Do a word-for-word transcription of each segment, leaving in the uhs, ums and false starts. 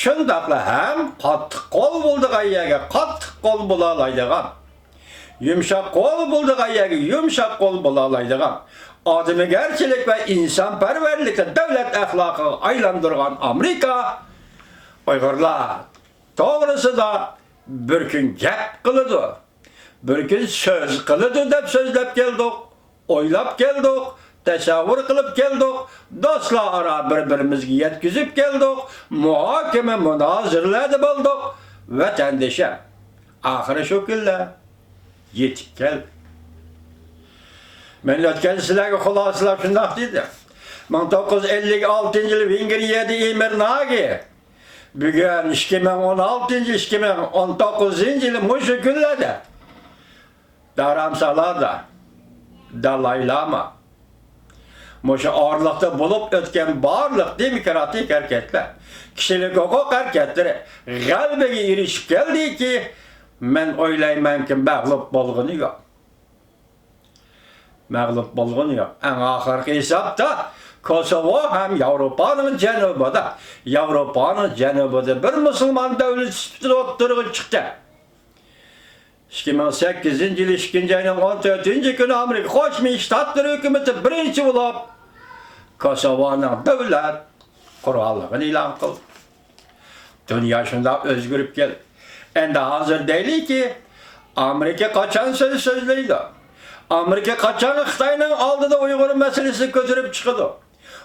شۇنداقلا ھەم قاتتىق قول بولىدىغان يەرگە قاتتىق قول بولالايدىغان، يۇمشاق قول بولىدىغان يەرگە يۇمشاق قول بولالايدىغان، ئادىمىگەرچىلىك ۋە ئىنسانپەرۋەرلىكنى دۆلەت ئەخلاقىغا ئايلاندۇرغان ئامېرىكا ئۇيغۇرلار توغرىسىدا بىر كۈن گەپ قىلىدۇ، بىر كۈن سۆز قىلىدۇ دەپ سۆزلەپ كەلدۇق، ئويلاپ كەلدۇق، تەسەۋۋۇر قىلىپ كەلدۇق، دوستلار ئارا بىر-بىرىمىزگە يەتكۈزۈپ كەلدۇق، مۇھاكىمە، مۇنازىرىلەردە بولدۇق. ۋەتەندىشىم، ئاخىرى شۇ كۈنلەر يېتىپ كەلدى. مەن ئۆتكەندە سىلەرگە خۇلاسىلاپ شۇنداق دېدىم. مىڭ توققۇز يۈز ئەللىك ئالتىنچى يىلى ۋېنگرىيەدە ئىمىر ناگى، بۈگۈن ئىككى مىڭ ئون ئالتىنچى، ئىككى مىڭ ئون توققۇزىنچى يىلى مۇشۇ كۈنلەردە دارامسالادا دالاي لاما، مۇشۇ ئارىلىقتا بولۇپ ئۆتكەن بارلىق دېموكراتىك ھەرىكەتلەر، كىشىلىك ھوقۇق ھەرىكەتلىرى غەلىبىگە ئېرىشىپ كەلدىكى، مەن ئويلايمەنكى، مەغلۇپ بولغىنى يوق. مەغلۇپ بولغىنى يوق. ئەڭ ئاخىرقى ھېسابتا كوسوۋو ھەم ياۋروپانىڭ جەنۇبىدا، ياۋروپانىڭ جەنۇبىدا بىر مۇسۇلمان دۆلىتى سۈپىتىدە ئوتتۇرىغا چىقتى. ئىككى مىڭ سەككىزىنچى يىل ئىككىنچى ئاينىڭ ئون تۆتىنچى كۈنى ئامېرىكا قوشما شتاتلىرى ھۆكۈمىتى بىرىنچى بولۇپ كوسوۋونىڭ دۆلەت قۇرغانلىقىنى ئېلان قىلدى. دۇنيا شۇنداق ئۆزگىرىپ كەلدى. ئەمدى ھازىر دەيلىكى، ئامېرىكا قاچان سۆز سۆزلەيدۇ؟ ئامېرىكا قاچان خىتاينىڭ ئالدىدا ئۇيغۇر مەسىلىسىنى كۆتۈرۈپ چىقىدۇ؟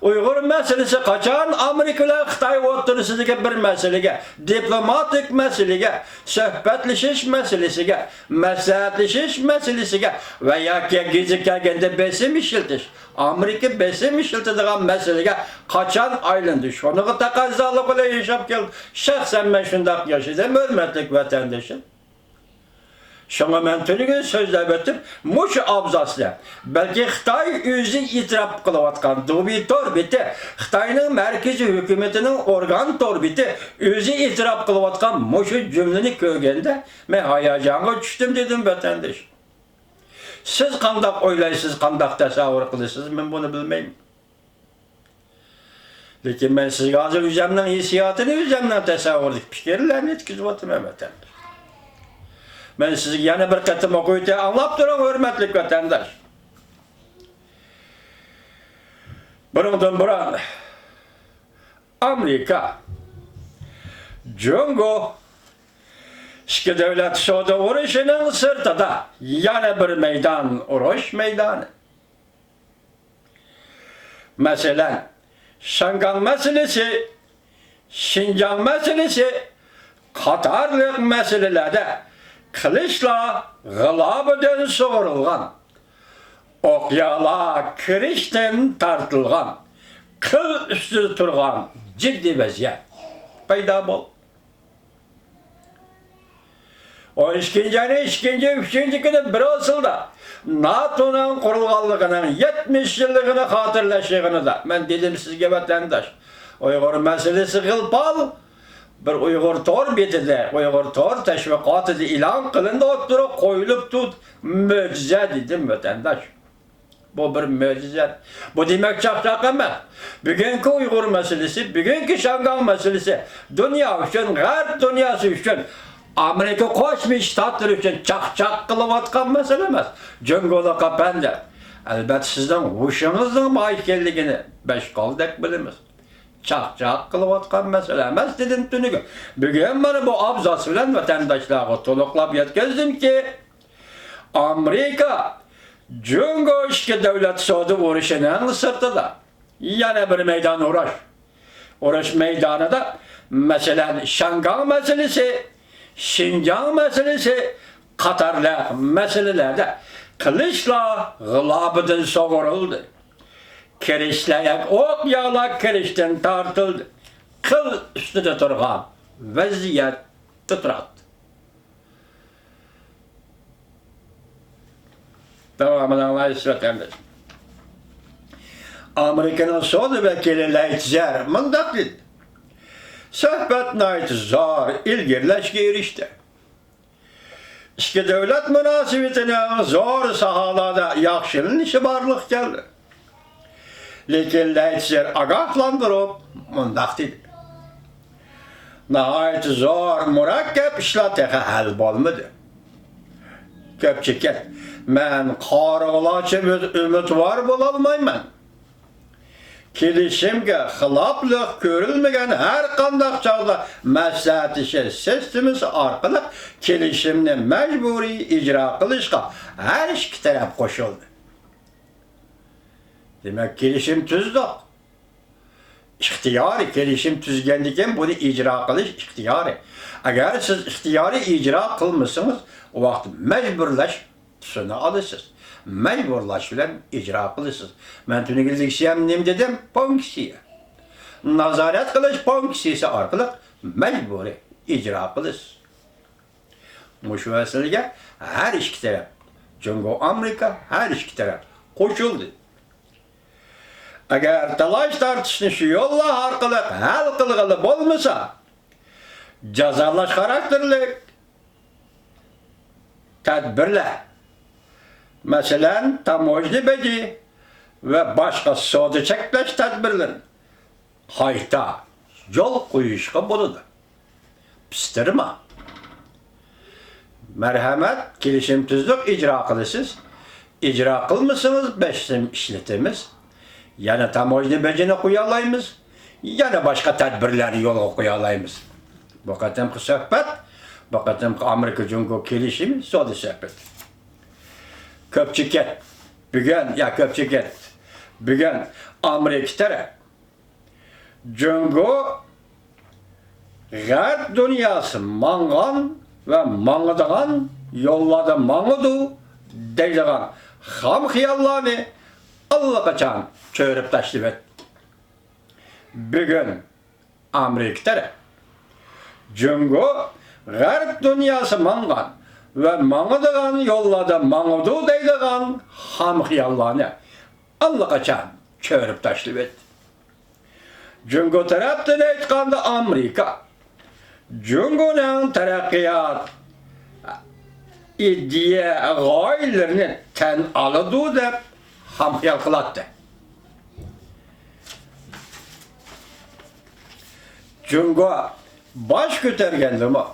ئۇيغۇر مەسىلىسى قاچان ئامېرىكا بىلەن خىتاي ئوتتۇرىسىدىكى بىر مەسىلىگە، دىپلوماتىك مەسىلىگە، سۆھبەتلىشىش مەسىلىسىگە، مەسلىھەتلىشىش مەسىلىسىگە ۋە ياكى گېزىت كەلگەندە بېسىم ئىشلىتىش، ئامېرىكا بېسىم ئىشلىتىدىغان مەسىلىگە قاچان ئايلاندى؟ شۇنىڭغا تەقەززالىق بىلەن ياشاپ كەلدى. شەخسەن مەن شۇنداق ياشىدىم، ھۆرمەتلىك ۋەتەندىشىم. شۇڭا مەن تۈنۈگۈن سۆزلەپ ئۆتۈپ، مۇشۇ ئابزاسنى، بەلكى خىتاي ئۆزى ئېتىراپ قىلىۋاتقان دۇبى تور بېتى، خىتاينىڭ مەركىزىي ھۆكۈمىتىنىڭ ئورگان تور بېتى ئۆزى ئېتىراپ قىلىۋاتقان مۇشۇ جۈملىنى كۆرگەندە، مەن ھاياجانغا چۈشتۈم دېدىم، ۋەتەندىش. سىز قانداق ئويلايسىز، قانداق تەسەۋۋۇر قىلىسىز، مەن بۇنى بىلمەيمەن. لېكىن مەن سىزگە ھازىر ئۆزەمنىڭ ھېسسىياتىنى، ئۆزەمنىڭ تەسەۋۋۇرىدىكى پىكىرلەرنى يەتكۈزۈۋاتىمەن، ۋەتەنداش. مەن سىزگە يەنە بىر قېتىم ئوقۇۋېتەي، ئاڭلاپ تۇرۇڭ، ھۆرمەتلىك ۋەتەنداش. بۇنىڭدىن بۇرۇن ئامېرىكا، جۇڭگو ئىككى دۆلەت سودا ئۇرۇشىنىڭ سىرتىدا يەنە بىر مەيدان، ئۇرۇش مەيدانى. مەسىلەن، شياڭگاڭ مەسىلىسى، شىنجاڭ مەسىلىسى قاتارلىق مەسىلىلەردە قىلىچلار غىلابىدىن سۇغۇرۇلغان، ئوقيالار كىرىچتىن تارتىلغان، قىل ئۈستىدە تۇرغان جىددىي ۋەزىيەت پەيدا بولدى. ئون ئىككىنچى ئاينىڭ ئىككىنچى، ئۈچىنچى كۈنى بريۇسسېلدا ناتونىڭ قۇرۇلغانلىقىنىڭ يەتمىش يىللىقىنى خاتىرىلەش يىغىنىدا مەن دېدىم سىزگە، ۋەتەنداش، ئۇيغۇر مەسىلىسى غىلپال، بىر ئۇيغۇر تور بېتىدە، ئۇيغۇر تور تەشۋىقاتىدا ئېلان قىلىندى، ئوتتۇرىغا قويۇلۇپتۇ، مۆجىزە دېدىم، ۋەتەنداش. بۇ بىر مۆجىزە. بۇ دېمەك چاقچاق ئەمەس. بۈگۈنكى ئۇيغۇر مەسىلىسى، بۈگۈنكى شياڭگاڭ مەسىلىسى دۇنيا ئۈچۈن، غەرب دۇنياسى ئۈچۈن، ئامېرىكا قوشما شتاتلىرى ئۈچۈن چاقچاق قىلىۋاتقان مەسىلە ئەمەس. جۇڭگولۇق ئەپەندى، ئەلبەتتە سىزنىڭ ھوشىڭىزنىڭ بار ئىكەنلىكىنى بەش قولدەك بىلىمىز. چاقچاق قىلىۋاتقان مەسىلە ئەمەس دېدىم تۈنۈگۈن. بۈگۈن مانا بۇ ئابزاس بىلەن ۋەتەنداشلارغا تولۇقلاپ يەتكۈزدۈمكى، ئامېرىكا، جۇڭگو ئىككى دۆلەت سودا ئۇرۇشىنىڭ سىرتىدا يەنە بىر مەيدان ئۇرۇش. ئۇرۇش مەيدانىدا، مەسىلەن، شياڭگاڭ مەسىلىسى، شىنجاڭ مەسىلىسى قاتارلىق مەسىلىلەردە قىلىچلار غىلابىدىن سۇغۇرۇلدى. كىرىچلەر، ئوقيالار كىرىچتىن تارتىلدى. قىل ئۈستىدە تۇرغان ۋەزىيەتتە تۇراتتى. داۋامىنى ئاڭلايسىز، ۋەتەنداش. ئامېرىكىنىڭ سودا ۋەكىلى لەيتزېر مۇنداق دېدى: سۆھبەت ناھايىتى زور ئىلگىرىلەشكە ئېرىشتى. ئىككى دۆلەت مۇناسىۋىتىنىڭ زور ساھەلەردە ياخشىلىنىشى بارلىققا كەلدى. لېكىن لەيتزېر ئاگاھلاندۇرۇپ مۇنداق دېدى: ناھايىتى زور، مۇرەككەپ ئىشلار تېخى ھەل بولمىدى. كۆپچىكىت، مەن قارىغۇلارچە ئۈمىدۋار بولالمايمەن. كېلىشىمگە خىلاپلىق كۆرۈلمىگەن ھەر قانداق چاغدا مەسلىھەتلىشىش سىستېمىسى ئارقىلىق كېلىشىمنى مەجبۇرىي ئىجرا قىلىشقا ھەر ئىككى تەرەپ قوشۇلدى. دېمەك، كېلىشىم تۈزدۇق. ئىختىيارىي، كېلىشىم تۈزگەندىن كېيىن بۇنى ئىجرا قىلىش ئىختىيارىي. ئەگەر سىز ئىختىيارىي ئىجرا قىلمىسىڭىز، ئۇ ۋاقىت مەجبۇرلاش تۈسىنى ئالىسىز. مەجبۇرلاش بىلەن ئىجرا قىلىسىز. مەن تۈنۈگۈن لېكسىيەمدە نېمە دېدىم؟ پونكسىيە. نازارەت قىلىش پونكسىيىسى ئارقىلىق مەجبۇرىي ئىجرا قىلىسىز. مۇشۇ مەسىلىگە ھەر ئىككى تەرەپ، جۇڭگو، ئامېرىكا، ھەر ئىككى تەرەپ قوشۇلدى. ئەگەر تالاش-تارتىشنى شۇ يوللار ئارقىلىق ھەل قىلغىلى بولمىسا، جازالاش خاراكتېرلىك تەدبىرلەر، مەسىلەن، تاموژنا بېجى ۋە باشقا سودا چەكلەش تەدبىرلىرىنى قايتا يول قويۇشقا بولىدۇ. پىستىرما. مەرھەمەت، كېلىشىم تۈزدۇق، ئىجرا قىلىسىز. ئىجرا قىلمىسىڭىز، بېسىم ئىشلىتىمىز. يەنە تاموژنا بېجىنى قويالايمىز، يەنە باشقا تەدبىرلەرنى يولغا قويالايمىز. بۇ قېتىمقى سۆھبەت، بۇ قېتىمقى ئامېرىكا جۇڭگو كېلىشىمى سودا سۆھبىتى. كۆپچىكىت، بۈگۈن، يا كۆپچىكىت، بۈگۈن ئامېرىكا تەرەپ جۇڭگو غەرب دۇنياسى ماڭغان ۋە ماڭىدىغان يوللاردا ماڭىدۇ دەيدىغان خام خىياللارنى ئاللىقاچان چۆرۈپ تاشلىۋەتتى. بۈگۈن ئامېرىكا تەرەپ جۇڭگو غەرب دۇنياسى ماڭغان ۋە ماڭىدىغان يوللاردا ماڭىدۇ دەيدىغان خام خىياللارنى ئاللىقاچان چۆرۈپ تاشلىۋەتتى. جۇڭگو تەرەپتىن ئېيتقاندا، ئامېرىكا جۇڭگونىڭ تەرەققىيات ئىدىيە غايىلىرىنى تەن ئالىدۇ دەپ خام خىيال قىلاتتى. جۇڭگو باش كۆتەرگەندىمۇ،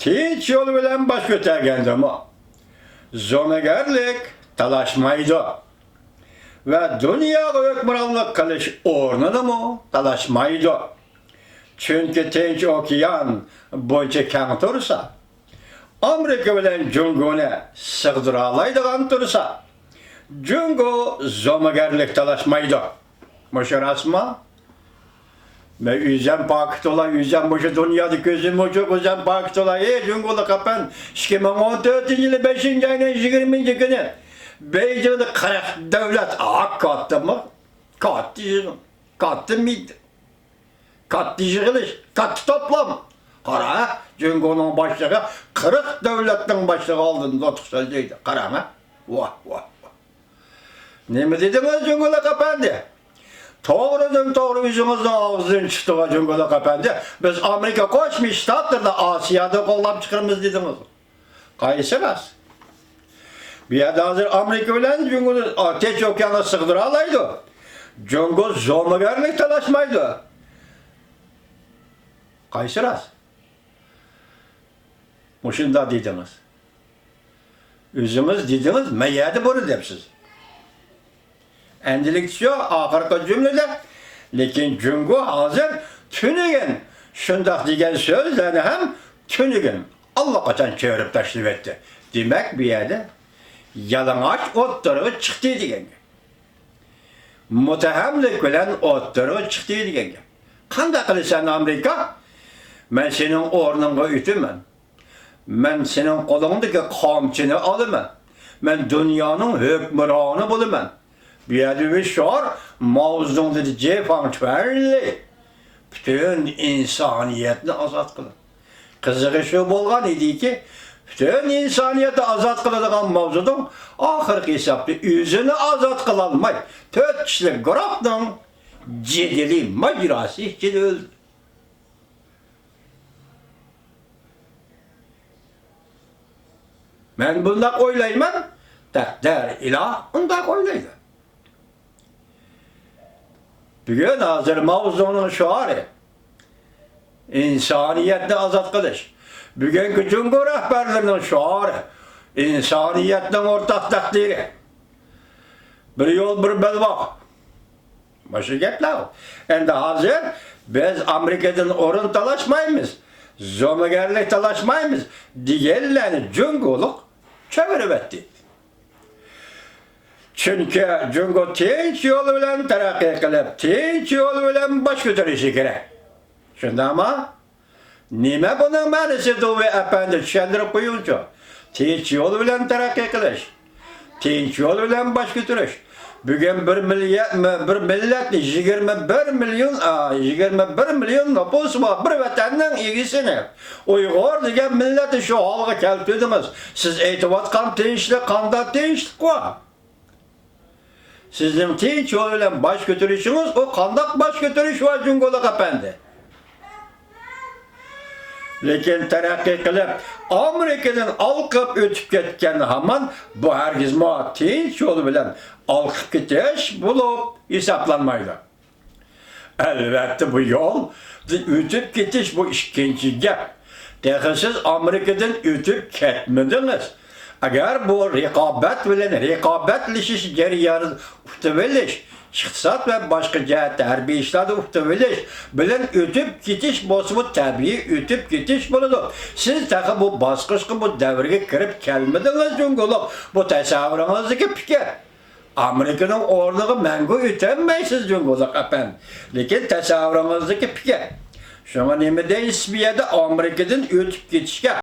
تىنچ يول بىلەن باش كۆتەرگەندىمۇ، زومىگەرلىك تالاشمايدۇ. ۋە دۇنياغا ھۆكۈمرانلىق قىلىش ئورنىنىمۇ تالاشمايدۇ. چۈنكى تىنچ ئوكيان بۇنچە كەڭ تۇرسا، ئامېرىكا بىلەن جۇڭگونى سىغدۇرالايدىغان تۇرسا، جۇڭگو زومىگەرلىك تالاشمايدۇ. مۇشۇ راستمۇ؟ مەن ئۆزۈم پاكىت بولا، ئۆزۈم مۇشۇ دۇنيادا كۆزۈم ئوچۇق، ئۆزۈم پاكىت بولا. ئەي، جۇڭگولۇق ئەپەندى، ئىككى مىڭ ئون تۆتىنچى يىلى بەشىنچى ئاينىڭ يىگىرمىنچى كۈنى بېيجىڭدا قىرىق دۆلەت، ھا، كاتتىمۇ؟ كاتتا يىغىن، كاتتا مىتىڭ، كاتتا يىغىلىش، كاتتا توپلام. قارا، جۇڭگونىڭ باشلىقى قىرىق دۆلەتنىڭ باشلىقى ئالدىدا نۇتۇق سۆزلەيدۇ. قاراڭ، ھە؟ ۋاھ، ۋاھ، ۋاھ. نېمە دېدىڭىز، جۇڭگولۇق ئەپەندى؟ توغرىدىن توغرا ئۆزىڭىزنىڭ ئاغزىدىن چىقتىغۇ، جۇڭگولۇق ئەپەندى. بىز ئامېرىكا قوشما شتاتلىرىنى ئاسىيادىن قوغلاپ چىقىرىمىز دېدىڭىز. قايسى راست؟ بۇ يەردە ھازىر ئامېرىكا بىلەن جۇڭگونى، ئا، تىنچ ئوكيانغا سىغدۇرالايدۇ. جۇڭگو زومىگەرلىك تالاشمايدۇ. قايسى راست؟ مۇشۇنداق دېدىڭىز. ئۆزىڭىز دېدىڭىز، مەيەردە بۇنى دەپسىز. ئەندىلىكتە شۇ ئاخىرقى جۈملىدە، لېكىن جۇڭگو ھازىر تۈنۈگۈن شۇنداق دېگەن سۆزلەرنى ھەم تۈنۈگۈن ئاللىقاچان چۆرۈپ تاشلىۋەتتى. دېمەك، بۇ يەردە يالىڭاچ ئوتتۇرىغا چىقتى دېگەن گەپ. مۇتتەھەملىك بىلەن ئوتتۇرىغا چىقتى دېگەن گەپ. قانداق قىلىسەن، ئامېرىكا؟ مەن سېنىڭ ئورنۇڭغا ئۆتىمەن. مەن سېنىڭ قولۇڭدىكى قامچىنى ئالىمەن. مەن دۇنيانىڭ ھۆكۈمرانى بولىمەن. بۇ يەردە بىر شوئار، ماۋزېدۇڭ دېدى، جې فاڭ چۈەنلى. پۈتۈن ئىنسانىيەتنى ئازاد قىلىڭ. قىزىقى شۇ بولغان ئىدىكى، پۈتۈن ئىنسانىيەتنى ئازاد قىلىدىغان ماۋزېدۇڭ ئاخىرقى ھېسابتا ئۆزىنى ئازاد قىلالماي، تۆت كىشىلىك گۇرۇھنىڭ جېدىلىي ماجىراسى ئىچىدە ئۆلدى. مەن بۇنداق ئويلايمەن، تەقدىر ئىلاھ ئۇنداق ئويلايدۇ. بۈگۈن ھازىر ماۋزېدۇڭنىڭ شوئارى، ئىنسانىيەتنى ئازاد قىلىش. بۈگۈنكى جۇڭگو رەھبەرلىرىنىڭ شوئارى، ئىنسانىيەتنىڭ ئورتاق تەقدىرى. بىر يول، بىر بەلباغ. مۇشۇ گەپلەر. ئەمدى ھازىر بىز ئامېرىكىدىن ئورۇن تالاشمايمىز، زومىگەرلىك تالاشمايمىز دېگەنلەرنى جۇڭگولۇق چۆمۈرۈۋەتتى. چۈنكى جۇڭگو تىنچ يول بىلەن تەرەققىي قىلىپ، تىنچ يول بىلەن باش كۆتۈرۈشى كېرەك. شۇنداقمۇ؟ نېمە بۇنىڭ مەنىسى، دۇۋى ئەپەندى، چۈشەندۈرۈپ قويۇڭچۇ. تىنچ يول بىلەن تەرەققىي قىلىش، تىنچ يول بىلەن باش كۆتۈرۈش. بۈگۈن بىر مىليە-، بىر مىللەتنى، يىگىرمە بىر مىليون، ئا، يىگىرمە بىر مىليون نوپۇسى بار بىر ۋەتەننىڭ ئىگىسىنى، ئۇيغۇر دېگەن مىللەتنى شۇ ھالغا كەلتۈردىڭىز. سىز ئېيتىۋاتقان تىنچلىق قانداق تىنچلىق بۇ؟ سىزنىڭ تىنچ يول بىلەن باش كۆتۈرۈشىڭىز، ئۇ قانداق باش كۆتۈرۈش بار، جۇڭگولۇق ئەپەندى؟ لېكىن تەرەققىي قىلىپ، ئامېرىكىدىن ئالقىپ ئۆتۈپ كەتكەن ھامان بۇ ھەرگىزمۇ تىنچ يول بىلەن ئالقىپ كېتىش بولۇپ ھېسابلانمايدۇ. ئەلۋەتتە، بۇ يول ئۆتۈپ كېتىش، بۇ ئىككىنچى گەپ. تېخى سىز ئامېرىكىدىن ئۆتۈپ كەتمىدىڭىز. ئەگەر بۇ رىقابەت بىلەن رىقابەتلىشىش جەريانىدا ئۇتۇۋېلىش، ئىقتىساد ۋە باشقا جەھەتتە ھەربىي ئىشلاردا ئۇتۇۋېلىش بىلەن ئۆتۈپ كېتىش بولسا، بۇ تەبىئىي ئۆتۈپ كېتىش بولىدۇ. سىز تېخى بۇ باسقۇچقا، بۇ دەۋرگە كىرىپ كەلمىدىڭىز، جۇڭگولۇق. بۇ تەسەۋۋۇرىڭىزدىكى پىكىر. ئامېرىكىنىڭ ئورنىغا مەڭگۈ ئۆتەلمەيسىز، جۇڭگولۇق ئەپەندى. لېكىن تەسەۋۋۇرىڭىزدىكى پىكىر. شۇڭا نېمە دەيسىز بۇ يەردە ئامېرىكىدىن ئۆتۈپ كېتىشكە؟